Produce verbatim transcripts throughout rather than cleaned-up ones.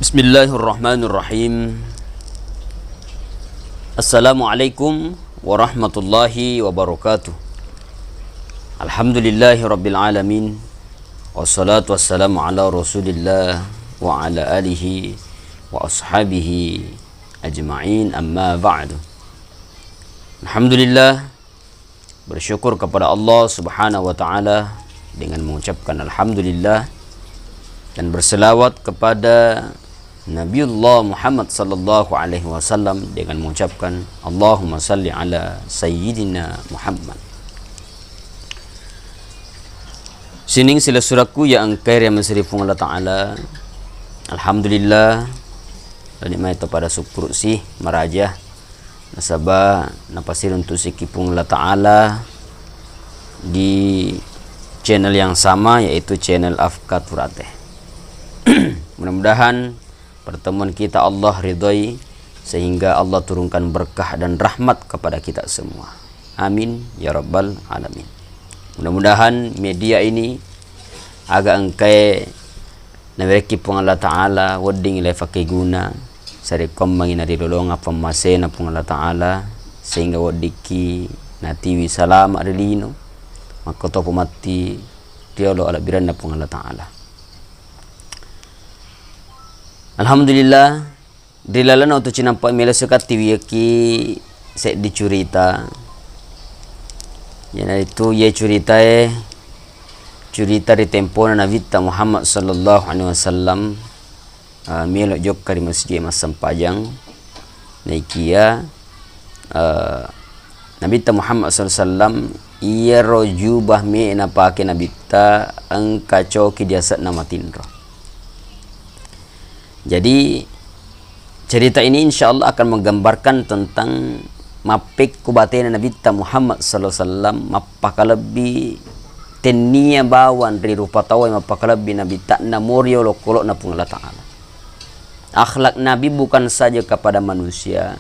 Bismillahirrahmanirrahim. Assalamualaikum warahmatullahi wabarakatuh. Alhamdulillahi rabbil alamin. Wassalatu wassalamu ala Rasulillah wa ala alihi wa ashabihi ajma'in, amma ba'du. Alhamdulillah, bersyukur kepada Allah Subhanahu wa Ta'ala dengan mengucapkan alhamdulillah, dan berselawat kepada Nabiullah Muhammad sallallahu alaihi wasallam dengan mengucapkan, "Allahumma salli ala Sayyidina Muhammad." Sining silessurekku iya engkae ri amasei Puang Allah Ta'ala. Alhamdulillah, laoni mai to pada sukkuru' si maraja. Nasaba napasiruntu' sikki Puang Allah Ta'ala di channel yang sama, yaitu channel Afka Turate. Mudah-mudahan pertemuan kita Allah ridhoi, sehingga Allah turunkan berkah dan rahmat kepada kita semua. Amin ya rabbal alamin. Mudah-mudahan media ini aga engkae nawerekki Puang Allah Ta'ala wedding le fakeguna, sarekkoammengi narilolongeng pammasena Puang Allah Ta'ala, sehingga weddikki natiwi salama ri lino, makkotopa matti riolo alebbirenna Puang Allah Ta'ala. Alhamdulillah, ri lalenna wettu cinampa melo sukattiwiyakki seddi curita. Iyanaritu iye curitae, curita ri tempona Nabitta Muhammad sallallahu alaihi wasallam, eh, melo jokka ri masjid massempajang. Naikia, eh, Nabitta Muhammad sallallahu alaihi wasallam, iyaro jubah me napake Nabitta engka coki diase'na matinro. Jadi, cerita ini insya Allah akan menggambarkan tentang mappekko batena Nabitta Muhammad sallallahu alaihi wasallam, mappakalebbi tennia bawang ri rupa tauwe, mappakalebbi Nabitta namo ri olokolo'na Puang Allah Ta'ala. Akhlak Nabi bukan saja kepada manusia,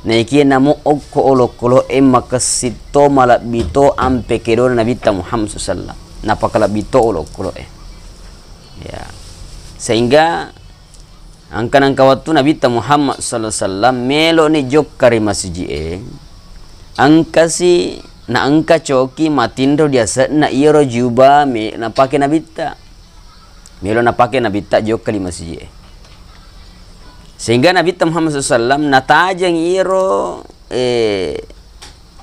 naikia namo okko olokolo'e makessing to, malebbi to ampe kedona Nabitta Muhammad sallallahu alaihi wasallam. Napakalebbi to olokolo'e. Ya. Sehingga engka nengka wettu Nabitta Muhammad sallallahu alaihi wasallam meloni jokka ri masji'e, engkasi na engka coki matinro diase'na iyaro jubah me napake Nabitta. Melo napake Nabitta jokka ri masji'e. Sehingga Nabitta Muhammad sallallahu alaihi wasallam natajeng iyaro, eh,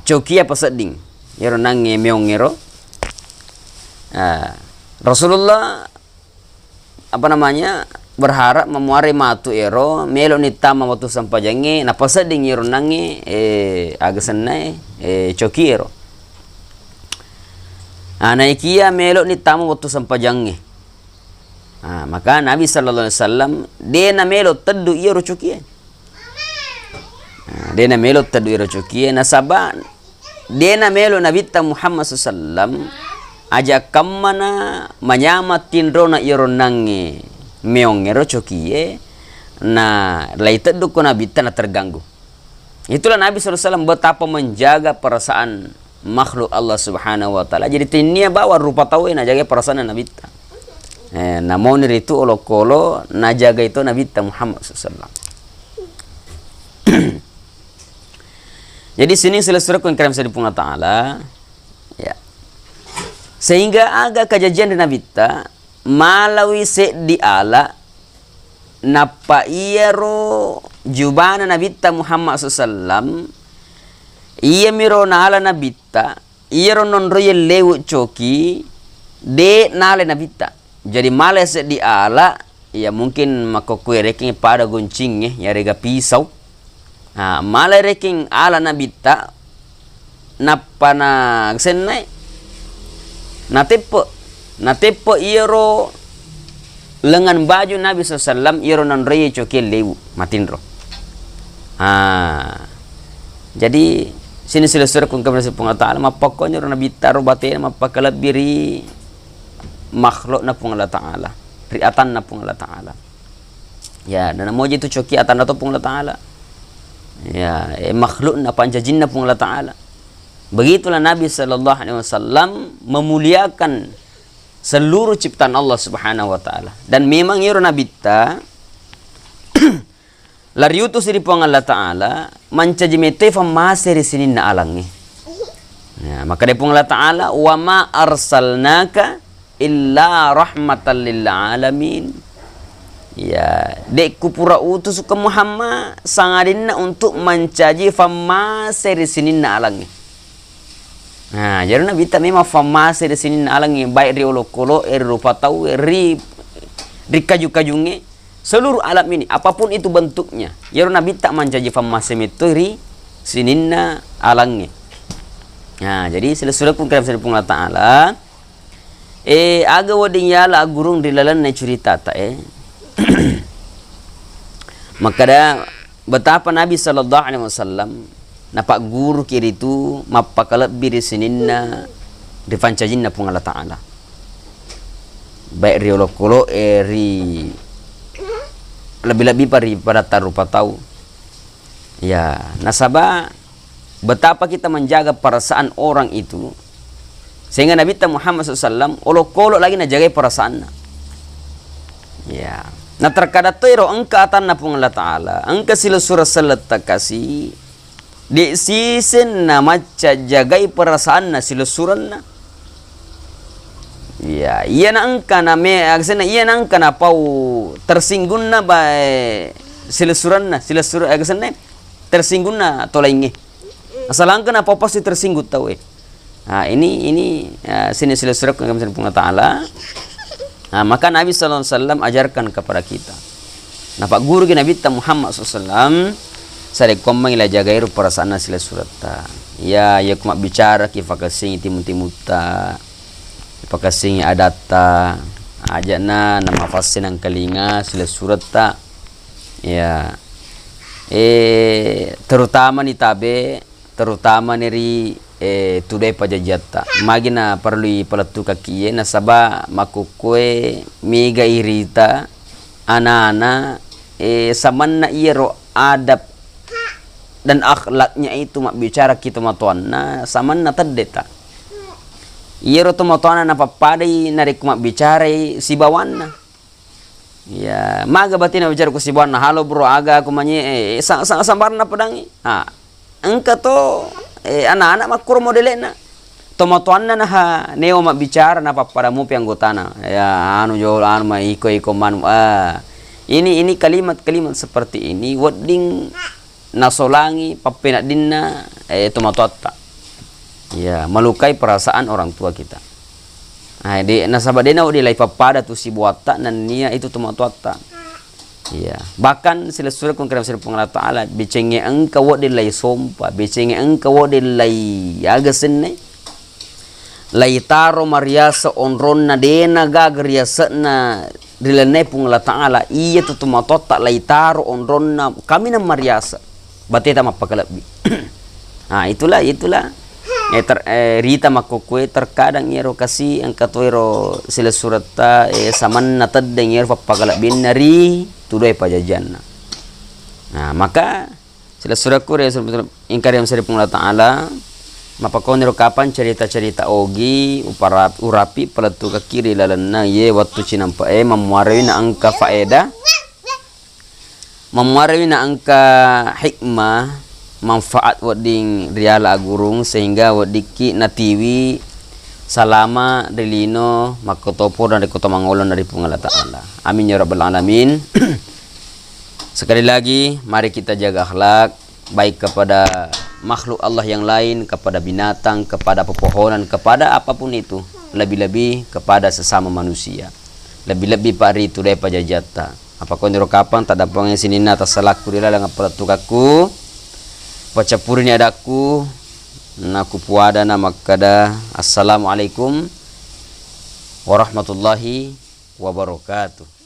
cokia pasedding. Iyaro nangnge meongngero. Ah, Rasulullah apa namanya, berharap mamuare matu ero, meloni tama wettu sempajangnge, napasedding ero nangnge, eh, aga sennae, eh, coki ero. Ah, naikia meloni tama wettu sempajangnge. Ah, maka Nabi sallallahu alaihi wasallam de namelo teddu iyaro cokie. Ah, de namelo teddu iyaro cokie, nasaba de namelo Nabitta Muhammad sallallahu alaihi wasallam aja kammana manyameng tinrona iyaro nangnge meongngero cokie, na lai teddu ko Nabitta na terganggu. Itulah Nabi sallallahu alaihi wasallam betapa menjaga perasaan makhluk Allah Subhanahu wa Ta'ala. Jadi, tennia bawang rupa tauwe najagai perasaanna Nabitta. Eh, namoni ritu olokolo najagai to Nabitta Muhammad sallallahu alaihi wasallam. Jadi, sining silessurekku engkae ri amasei Puang Allah Ta'ala, ya. Sehingga aga kajajiang ri Nabitta, malawi seddi ala, nappa iyaro jubana Nabitta Muhammad sallallahu alaihi wasallam, iyamiro naala Nabitta, iyaro nonroie lewu coki, de naalai Nabitta. Jadi, mala seddi ala, ya, mungkin makkokkoe rekeng pada goncingnge, yarega pisau. Nah, mala rekeng ala Nabitta, nappa na sennai, nateppe, nateppe iyaro lengan baju Nabi sallallahu alaihi wasallam, iyaro nanroie cokie lewu, matinro. Ah, jadi, sining silessurekku engkae ri amasei Puang Allah Ta'ala, mappakkoniro Nabitta ro batena mappakalebbi ri makhlukna Puang Allah Ta'ala, ri atanna Puang Allah Ta'ala. Ya, dan moji tu coki atanna to Puang Allah Ta'ala. Ya, eh, makhlukna pancajinna Puang Allah Ta'ala. Begitulah Nabi sallallahu alaihi wasallam memuliakan seluruh ciptaan Allah Subhanahu wa Ta'ala. Dan memang iyaro Nabitta, Lariutusi ri Puang Allah Ta'ala, mancaji metoi fammase ri sininna alangnge. Nah, makkeda Puang Allah Ta'ala, "Wa ma arsalnaka illa rahmatan lil alamin." Ya, de' kupura utus ke Muhammad, sangadinna untuk mancaji fammase ri sininna alangnge. Nah, jadi Nabitta memang fammase ri sininna alangnge, baik ri olokolo'e, ri rupa tauwe, ri, ri kaju-kajungnge, seluruh alam ini, apapun itu bentuknya. Iyaro Nabitta mancaji fammase metto ri sininna alangnge. Nah, jadi silessurekku engka ri Puang Allah Ta'ala, eh, aga wedding yala aggurung ri lalenna curitata, eh. Makkeda, betapa Nabi sallallahu alaihi wasallam napagguruki ritu mappakalebbi ri sininna rifancajinna Puang Allah Ta'ala. Baik ri olokolo'e, ri lebbi-lebbi pa ri padatta rupa tau. Ya, nasaba betapa kita menjaga perasaan orang itu, sehingga Nabitta Muhammad sallallahu alaihi wasallam olokolo lagi najagai perasaanna. Ya. Nah, terkadang to ero engka atanna Puang Allah Ta'ala, engka silessureng selletta kasi, de' sisenna macca jagai perasaanna silessurenna. Iya, iyana engka na me-, agasenna iyana engka napau tersinggunna bae silessurenna, silessure-, agasenna tersinggunna to laingnge. Asal engka napau pasti tersinggung tau, eh. Nah, ini, ini, ya, sini silessurekku engka ri Puang Allah Ta'ala. Nah, maka Nabi sallallahu alaihi wasallam ajarkan kepada kita. Napagguruki Nabitta Muhammad sallallahu alaihi wasallam, sarekkoammengngi la jagairo perasaanna silessuretta. Ya, yakko mabbicaraki, fakessingi timu-timutta, fakessingi adatta, ajana namafasse nangkalinga silessuretta. Ya. Eh, terutamani tabe, terutamani ri, eh, tudai pajajiatta. Magi na perlu ipalettukakki iye, nasaba makkukkoe mega irita ana-ana, eh, samanna iyaro adab dan akhlaknya itu mabbicara ki tomatoanna, samanna teddeta. Iyaro tomatoanna napappadai narekko mabbicarai sibawanna. Ya, maga batina bicara ku sibawanna, "Halo bro, aga aku manye, eh, sa-, sa-, sambarna pedangi." Ah, engka to, eh, anak-anak makkuro modele'na. Tomatoanna naha newa mabbicara, napappada mupi anggotana. Ya, anu jo, anu ma iko-iko manu. Ah, ini, ini kalimat-kalimat seperti ini wedding nasolangi pappeneddinna, eh, tomatoatta. Ya, melukai perasaan orang tua kita. Ah, de-, nasaba de nawedding lai pappada tu sibuatta nennia itu tomatoatta. Ya, bahkan silessurekku engka ri Puang Allah Ta'ala, becengnge engka wedding lai sompa, becengnge engka wedding lai aga senne, lai taro mariase onronna, dena gaga riase'na ri lalenna Puang Allah Ta'ala, iya tu tomatoatta lai taro onronna, kaminang mariase, bateta mappakalebbi. Ah, itulah, itulah. Eh, ter-, eh, rita makkukue terkadang iyaro kasi engka to ero silessuretta, eh, samanna teddeng iyaro pappakalebbinna ri tudoi pajajianna. Nah, maka silessurekku ri engka ri Puang Allah Ta'ala, mappakoniro kapang cerita-cerita ogi upara-, urapi palettukakki ri lalenna iye wettu cinampe'e, mammuarewi na engka faedah. Mammuarewi na engka hikmah, manfaat wedding riala agurung, sehingga weddikki natiwi salama ri lino makkotopuro narekko to mangolo na ri Puang Allah Ta'ala. Amin ya rabbal alamin. Sekali lagi, mari kita jaga akhlak, baik kepada makhluk Allah yang lain, kepada binatang, kepada pepohonan, kepada apapun itu, lebih-lebih kepada sesama manusia. Lebih-lebih pa ri tudai pajajiatta. Apa koniro kapang taddampengeng sininna tassalakku ri laleng appalettukakku, pacappurini adakku, nakupuadana makkada, "Assalamualaikum warahmatullahi wabarakatuh."